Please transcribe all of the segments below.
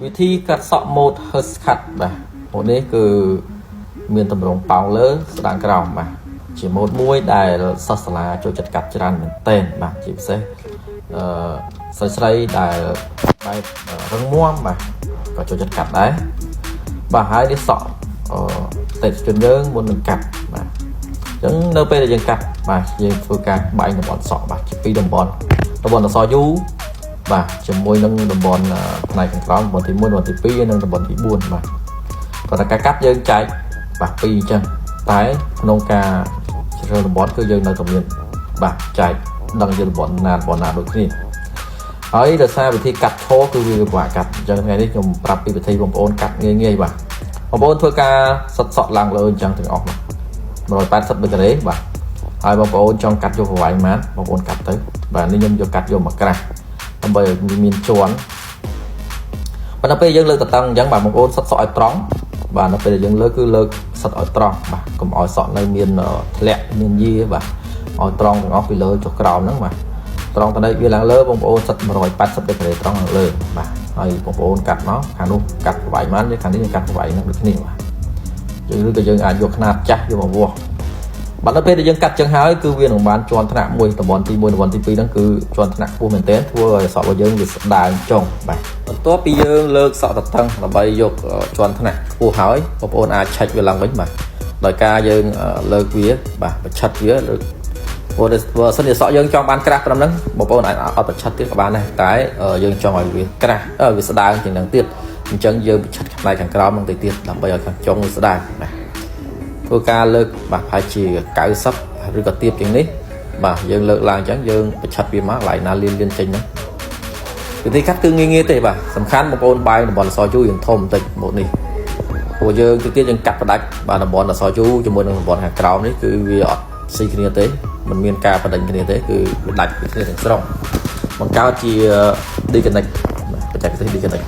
វិធីកាត់សក់ម៉ូត Hertz cut បាទម៉ូតនេះគឺមានទម្រង់ប៉ោងលើស្ដាងក្រោមបាទជាម៉ូតមួយដែលសិស្សសាលាចូលចិត្តកាត់ច្រើនមែនទែនបាទជាពិសេសអឺស្រីស្រីៗដែលបែបរឹងមាំបាទក៏ចូលចិត្តកាត់ដែរបាទហើយនេះសក់អឺអតិថិជនយើងមុននឹងកាត់បាទអញ្ចឹងនៅពេលដែលយើងកាត់បាទយើងធ្វើការបែងតំបន់សក់បាទជាពីរតំបន់តំបន់អក្សរ U បាទជាមួយនឹងតំបន់ផ្នែកខាងក្រោមតំបន់ទី1តំបន់ទី2និងតំបន់ទី4បាទគាត់តែការកាត់យើងចែកបាទពីរអញ្ចឹងតែក្នុងការជ្រើសតំបន់គឺយើងនៅតែមានបាទចែកដឹងជាតំបន់ណាតំបន់ណាដូចគ្នាហើយដោយសារវិធីកាត់ឈរគឺវាពិបាកកាត់អញ្ចឹងថ្ងៃនេះខ្ញុំប្រាប់ពីវិធីបងប្អូនកាត់ងាយងាយបាទបងប្អូនធ្វើការសិតសក់ឡើងលើអញ្ចឹងទាំងអស់បាទ180ដឺក្រេបាទហើយបងប្អូនចង់កាត់យកប្រវែងប៉ុន្មានបងប្អូនកាត់ទៅបាទនេះខ្ញុំយកកាត់យកមកក្រាស់ដើម្បីឲ្យមានជាន់ប៉ុន្តែពេលយើងលើកតតឹងអញ្ចឹងបាទបងប្អូនសិតសក់ឲ្យត្រង់បាទនៅពេលដែលយើងលើកគឺលើកសិតឲ្យត្រង់បាទកុំឲ្យសក់នៅមានធ្លាក់មានយាបាទឲ្យត្រង់ទាំងអស់ពីលើចុះក្រោមហ្នឹងបាទត្រង់តនេះវាឡើងលើបងប្អូនសិត180ដឺក្រេត្រង់ឡើងលើបាទហើយបងប្អូនកាត់មកខាងនោះកាត់ប្រវែងបានខាងនេះកាត់ប្រវែងហ្នឹងដូចគ្នាបាទយើងឬក៏យើងអាចយកខ្នាតចាស់យកមកវាស់បាទដល់ពេលដែលយើងកាត់ចឹងហើយគឺវានឹងបានជាន់ថ្នាក់មួយតំបន់ទី1តំបន់ទី2ហ្នឹងគឺជាន់ថ្នាក់ខ្ពស់មែនទែនធ្វើឲ្យសក់របស់យើងវាស្ដើងចុងបាទបន្ទាប់ពីយើងលើកសក់តតឹងដើម្បីយកជាន់ថ្នាក់ខ្ពស់ហើយបងប្អូនអាចឆែកវាឡើងវិញបាទដោយការយើងលើកវាបាទបញ្ឆិតវាលើកព្រោះបើសិនជាសក់យើងចង់បានក្រាស់ត្រឹមហ្នឹងបងប្អូនអាចអត់បញ្ឆិតទៀតក៏បានដែរតែយើងចង់ឲ្យវាក្រាស់វាស្ដើងជាងហ្នឹងទៀតអញ្ចឹងយើងបញ្ឆិតផ្នែកខាងក្រោមហ្នឹងទៅទៀតដើម្បីឲ្យខាងចុងវាស្ដើងបាទធ្វើការលើកបាទប្រហែលជា90ឬក៏ទៀបជាងនេះបាទយើងលើកឡើងអញ្ចឹងយើងបញ្ឆិតវាមកកន្លែងណាលៀនលៀនចេញហ្នឹងវិធីកាត់គឺងាយងាយទេបាទសំខាន់បងប្អូនបែងតំបន់អសយូយើងធំបន្តិចម៉ូតនេះព្រោះយើងទៅទៀតយើងកាត់ផ្ដាច់បាទតំបន់អសយូជាមួយនឹងតំបន់ខាងក្រោមនេះគឺវាអត់ស៊ីគ្នាទេมันមានការបដិញគ្នាទេគឺវាដាច់ពីគ្នាទាំងស្រុងបង្កើតជា disconnect បច្ចេកទេស disconnect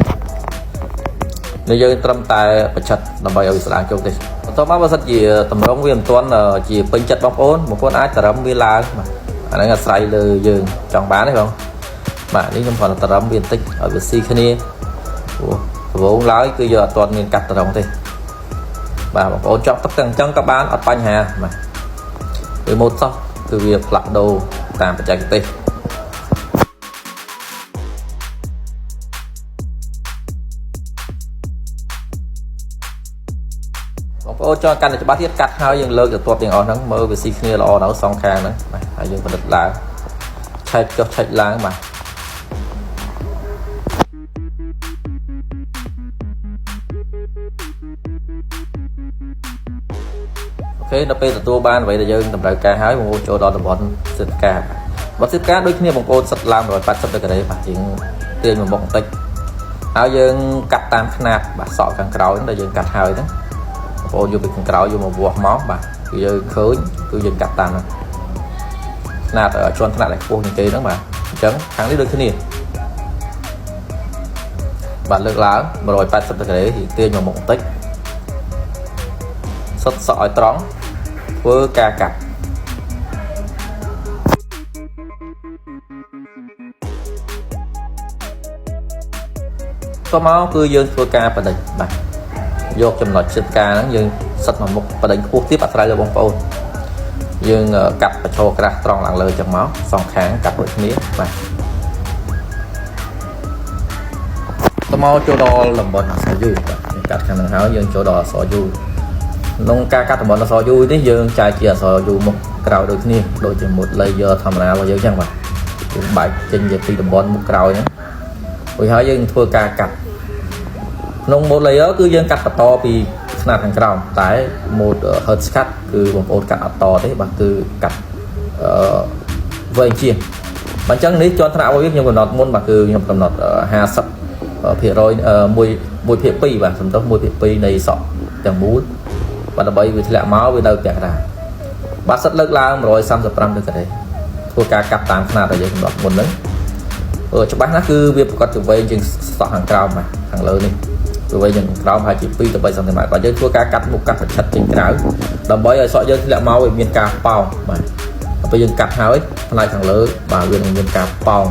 នេះយើងត្រឹមតែបញ្ឆិតដើម្បីឲ្យវាស្ដាងជោគទេបន្ទាប់មកបើសិនជាតម្រងវាមិនទាន់ជាពេញចិត្តបងប្អូនបងប្អូនអាចត្រឹមវាឡើងបាទអាហ្នឹងអាស្រ័យលើយើងចង់បានទេបងបាទនេះខ្ញុំគ្រាន់តែត្រឹមវាបន្តិចឲ្យវាស៊ីគ្នាព្រោះដំបូងឡើយគឺយើងអត់ទាន់មានកាត់ត្រង់ទេបាទបងប្អូនចង់ទឹកទាំងអញ្ចឹងក៏បានអត់បញ្ហាបាទវាម៉ូតសោះគឺវាផ្លាស់ប្ដូរតាមបច្ចេកទេសបងប្អូនចង់កាន់តែច្បាស់ទៀតកាត់ហើយយើងលើកទៅទាត់ទាំងអស់ហ្នឹងមើលវាស៊ីគ្នាល្អដល់សងខាងហ្នឹងបាទហើយយើងផលិតឡើងឆែកចុះឆែកឡើងបាទអូខេដល់ពេលទទួលបានអ្វីដែលយើងតម្រូវការហើយបងប្អូនចូលដល់តំបន់សិទ្ធិការបាទសិទ្ធិការដូចគ្នាបងប្អូនសិតឡើង180ដឺក្រេបាទជាងទាញមកមុខបន្តិចហើយយើងកាត់តាមខ្នាតបាទសក់ខាងក្រោយដែលយើងកាត់ហើយហ្នឹងបងប្អូនយកពីខាងក្រោយយកមកវាស់មកបាទគឺយើងឃើញគឺយើងកាត់តាមហ្នឹងខ្នាតជាន់ថ្នាក់ដែលខ្ពស់ជាងគេហ្នឹងបាទអញ្ចឹងខាងនេះដូចគ្នាបាទលើកឡើង180ដឺក្រេទាញមកមុខបន្តិចសិតសក់ឲ្យត្រង់ធ្វើការកាត់តមកគឺយើងធ្វើការបដិញបាទយកចំណុចចិត្តការហ្នឹងយើងសិតមកមុខបដិញខ្ពស់ទៀតអាស្រ័យលើបងប្អូនយើងកាត់បញ្ឈរក្រាស់ត្រង់ឡើងលើចឹងមកសងខាងកាត់ដូចគ្នាបាទតមកចូលដល់តំបន់អក្សរ U បាទយើងកាត់ខាងហ្នឹងហើយយើងចូលដល់អក្សរ U ក្នុងការកាត់តំបន់អក្សរ U នេះយើងចែកជាអក្សរ U មុខក្រោយដូចគ្នាដូចជាម៉ូត layer ធម្មតារបស់យើងចឹងបាទយើងបែកចេញជាពីតំបន់មុខក្រោយហ្នឹងរួចហើយយើងធ្វើការកាត់ក្នុង mode layer គឺយើងកាត់បន្តពីខ្នាតខាងក្រោមតែ mode hertz cut គឺបងប្អូនកាត់អត់តទេបាទគឺកាត់អឺវែងជាងបាទអញ្ចឹងនេះជាន់ថ្នាក់របស់វាខ្ញុំកំណត់មុនបាទគឺខ្ញុំកំណត់50%1 1ភាគ2បាទសំដៅ1ភាគ2នៃសក់ទាំងមូលបាទដើម្បីវាធ្លាក់មកវានៅពាក់កណ្ដាលបាទសិតលើកឡើង135ដឺក្រេធ្វើការកាត់តាមខ្នាតដែលយើងកំណត់មុនហ្នឹងច្បាស់ណាស់គឺវាប្រកាសជាវែងជាងសក់ខាងក្រោមបាទខាងលើនេះវាវែងជាងខាងក្រោមហើយជា2ទៅ3សង់ទីម៉ែត្របាទយើងធ្វើការកាត់មុខកាត់ប្រឆិតចេញក្រៅដើម្បីឲ្យសក់យើងធ្លាក់មកវាមានការប៉ោងបាទដល់ពេលយើងកាត់ហើយផ្នែកខាងលើបាទវានឹងមានការប៉ោង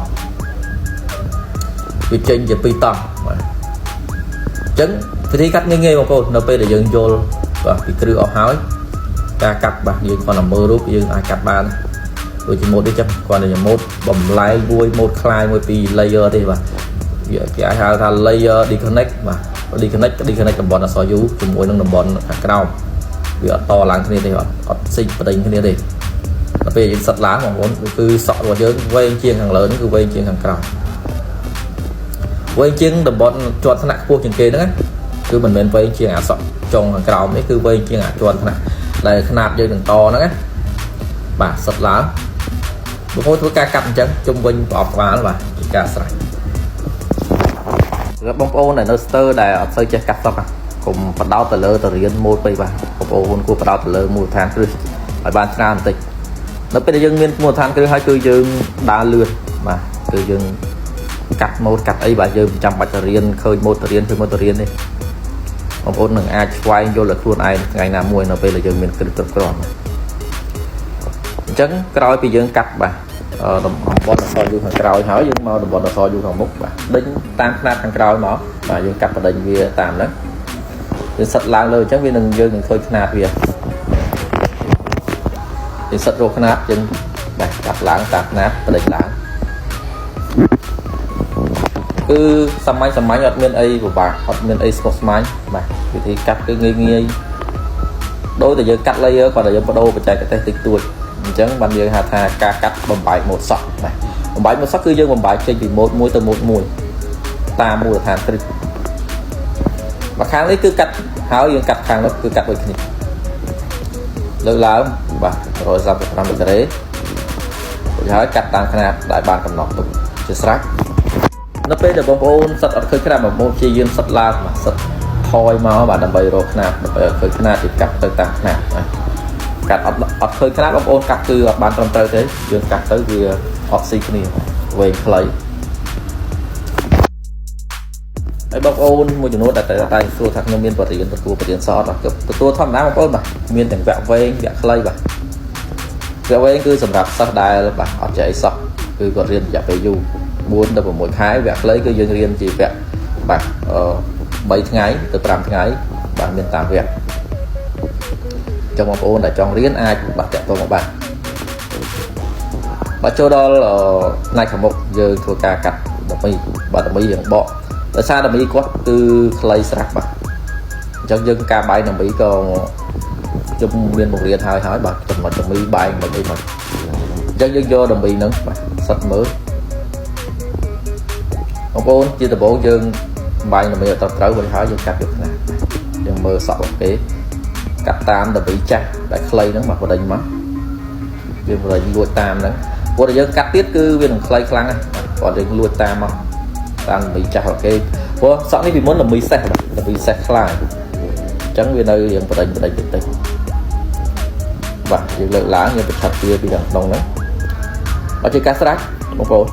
វាចេញជា2តង់បាទ ចឹងវិធីកាត់ងាយៗបងប្អូននៅពេលដែលយើងយល់បាទពីគ្រឹះអស់ហើយការកាត់បាទយើងគ្រាន់តែមើលរូបយើងអាចកាត់បានដូចជាម៉ូតនេះចឹងគ្រាន់តែជាម៉ូតបំលែងមួយម៉ូតคลายមួយពី layer ទេបាទវាគេអាចហៅថា layer disconnect បាទ disconnect តំបន់អក្សរ U ជាមួយនឹងតំបន់ខាងក្រោមវាអត់តឡើងគ្នាទេអត់អត់ស៊ីបដិញគ្នាទេដល់ពេលយើងសិតឡើងបងប្អូនគឺសក់របស់យើងវែងជាងខាងលើនេះគឺវែងជាងខាងក្រោមវែងជាងតំបន់ជាន់ថ្នាក់ខ្ពស់ជាងគេហ្នឹងណាគឺមិនមែនវែងជាងអាសក់ចុងខាងក្រោមនេះគឺវែងជាងអាជាន់ថ្នាក់ដែលខ្នាតយើងនឹងតហ្នឹងណាបាទសិតឡើងបងប្អូនធ្វើការកាត់អញ្ចឹងជុំវិញប្រអប់ក្បាលបាទជាការស្រេចសម្រាប់បងប្អូនដែលនៅស្ទើរដែលអត់សូវចេះកាត់សក់កុំបដោតទៅលើទៅរៀនម៉ូដពេកបាទបងប្អូនគួរបដោតទៅលើមូលដ្ឋានគ្រឹះឲ្យបានច្រើនបន្តិចនៅពេលដែលយើងមានមូលដ្ឋានគ្រឹះហើយគឺយើងដើរលឿនបាទគឺយើងកាត់ម៉ូដកាត់អីបាទយើងមិនចាំបាច់ទៅរៀនឃើញម៉ូដទៅរៀនឃើញម៉ូដទៅរៀនទេបងប្អូននឹងអាចស្វែងយល់ដល់ខ្លួនឯងថ្ងៃណាមួយនៅពេលដែលយើងមានគ្រឹះគ្រប់គ្រាន់អញ្ចឹងក្រោយពីយើងកាត់បាទតំបន់អក្សរ U ខាងក្រោយហើយយើងមកតំបន់អក្សរ U ខាងមុខបាទដេញតាមខ្នាតខាងក្រោយមកបាទយើងកាត់បដិញវាតាមហ្នឹងយើងសិតឡើងលើអញ្ចឹងវានឹងយើងនឹងឃើញខ្នាតវាយើងសិតរកខ្នាតយើងបាទកាត់ឡើងតាមខ្នាតបដិញឡើងគឺសាមញ្ញសាមញ្ញអត់មានអីពិបាកអត់មានអីស្មុគស្មាញបាទវិធីកាត់គឺងាយងាយដោយតែយើងកាត់ layer គាត់តែយើងបដូរបច្ចេកទេសតិចតួចអញ្ចឹងបានយើងហៅថាការកាត់បំបែកម៉ូតសក់បាទបំបែកម៉ូតសក់គឺយើងបំបែកចេញពីម៉ូតមួយទៅម៉ូតមួយតាមមូលដ្ឋានគ្រឹះបាទខាងនេះគឺកាត់ហើយយើងកាត់ខាងនោះគឺកាត់ដូចគ្នាលើកឡើងបាទ135ដឺក្រេរួចហើយកាត់តាមខ្នាតដែលបានកំណត់ទុកជាស្រេចនៅពេលដែលបងប្អូនសិតអត់ឃើញខ្នាតបងប្អូនព្យាយាមសិតឡើងបាទសិតថយមកបាទដើម្បីរកខ្នាតដើម្បីឲ្យឃើញខ្នាតទីកាត់ទៅតាមខ្នាតបាទកាត់អត់អត់ឃើញខ្នាតបងប្អូនកាត់គឺអត់បានត្រឹមត្រូវទេយើងកាត់ទៅវាអត់ស៊ីគ្នាវែងខ្លីហើយបងប្អូនមួយចំនួនដែលតែសួរថាខ្ញុំមានបរិញ្ញាទទួលបរិញ្ញាសអត់ទទួលធម្មតាបងប្អូនបាទមានទាំងវគ្គវែងវគ្គខ្លីបាទវគ្គវែងគឺសម្រាប់សិស្សដែលបាទអត់ចេះអីសោះគឺគាត់រៀនរយៈពេលយូរ4ទៅ6ខែវគ្គខ្លីគឺយើងរៀនជាវគ្គបាទ3ថ្ងៃទៅ5ថ្ងៃបាទមានតាមវគ្គចឹងបងប្អូនដែលចង់រៀនអាចបាទតាក់ទងមកបានបាទចូលដល់ផ្នែកខាងមុខយើងធ្វើការកាត់ដមីបាទដមីយើងបកដោយសារដមីគាត់គឺខ្លីស្រាប់បាទអញ្ចឹងយើងការបែងដមីក៏ខ្ញុំមានបង្រៀនហើយហើយបាទចំណុចដមីបែងមិនអីមិនអញ្ចឹងយើងយកដមីហ្នឹងបាទសិតមើលបងប្អូនជាដំបូងយើងបែងដមីឲ្យត្រឹមត្រូវរួចហើយយើងកាត់យកខ្នាតយើងមើលសក់របស់គេកាត់តាមដមីចាស់ដែលខ្លីហ្នឹងបាទបដិញមកវាបដិញលួចតាមហ្នឹងព្រោះតែយើងកាត់ទៀតគឺវានឹងខ្លីខ្លាំងណាស់គាត់យើងលួចតាមមកតាមដមីចាស់របស់គេព្រោះសក់នេះពីមុនដមីសេះបាទដមីសេះខ្លាយអញ្ចឹងវានៅរៀងបដិញបដិញបន្តិចបាទយើងលើកឡើងយើងបញ្ឆាត់វាពីខាងក្នុងហ្នឹងបើជាការស្រេចបងប្អូន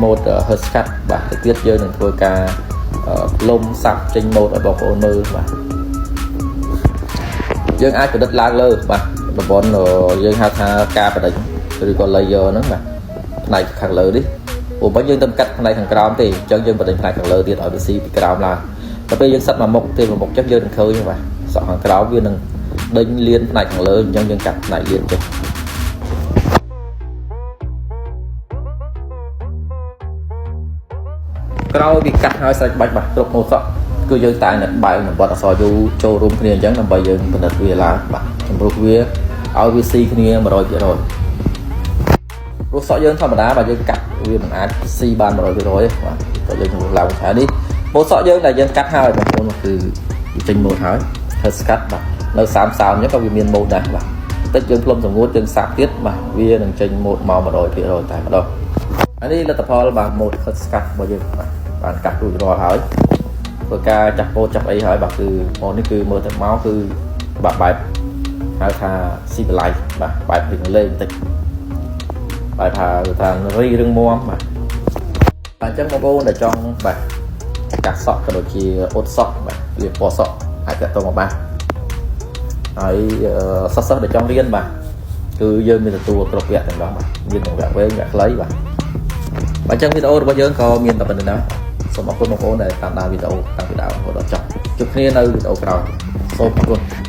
ម៉ូត Haircut បាទទៅទៀតយើងនឹងធ្វើការលំសាប់ចេញម៉ូតឲ្យបងប្អូនមើលបាទយើងអាចប្រឌិតឡើងលើបាទតំបន់យើងហៅថាការបដិញឬក៏ layer ហ្នឹងបាទផ្នែកខាងលើនេះព្រោះមិនយើងទៅកាត់ផ្នែកខាងក្រោមទេអញ្ចឹងយើងបដិញផ្នែកខាងលើទៀតឲ្យវាស៊ីពីក្រោមឡើងដល់ពេលយើងសិតមកមុខទេមកមុខអញ្ចឹងយើងនឹងឃើញបាទសក់ខាងក្រោមវានឹងដេញលៀនផ្នែកខាងលើអញ្ចឹងយើងកាត់ផ្នែកលៀនចេះក្រោយពីកាត់ហើយស្រេចបាច់បាទគ្រប់ម៉ូតសក់គឺយើងតែងតែបែងតំបន់អក្សរ U ចូលរួមគ្នាអញ្ចឹងដើម្បីយើងពិនិត្យវាឡើងបាទជំរុះវាឲ្យវាស៊ីគ្នា100%ព្រោះសក់យើងធម្មតាបាទយើងកាត់វាមិនអាចស៊ីបាន100%ទេបាទតែយើងជំរុះឡើងឆានេះម៉ូតសក់យើងដែលយើងកាត់ហើយបងប្អូនគឺវាចេញម៉ូតហើយធ្វើស្កាត់បាទនៅ30សោមអញ្ចឹងក៏វាមានម៉ូតដែរបាទតិចយើងផ្លុំសងួតយើងសាប់ទៀតបាទវានឹងចេញម៉ូតមក100%តែម្ដងអានេះលទ្ធផលបាទម៉ូតខិតស្កាត់របស់យើងបាទបានកាត់រួចរាល់ហើយធ្វើការចាស់ពោតចាស់អីហើយបាទគឺម៉ូតនេះគឺមើលទៅមកគឺបាទបែបហៅថាស៊ីវិល័យបាទបែបរៀងលេងបន្តិចបែបថាថារីរឿងមាំបាទអញ្ចឹងបងប្អូនដែលចង់បាទកាត់សក់ក៏ដូចជាអ៊ុតសក់បាទលាបពណ៌សក់អាចតាក់ទងមកបាទហើយសិស្សសិស្សដែលចង់រៀនបាទគឺយើងមានទទួលគ្រប់វគ្គទាំងអស់បាទមានទាំងវគ្គវែងវគ្គខ្លីបាទបាទអញ្ចឹងវីដេអូរបស់យើងក៏មានតែប៉ុណ្្នេះដែរ សូមអរគុណបងប្អូនដែលតាមដានវីដេអូតាំងពីដើមរហូតដល់ចប់ជួបគ្នានៅវីដេអូក្រោយសូមអរគុណ។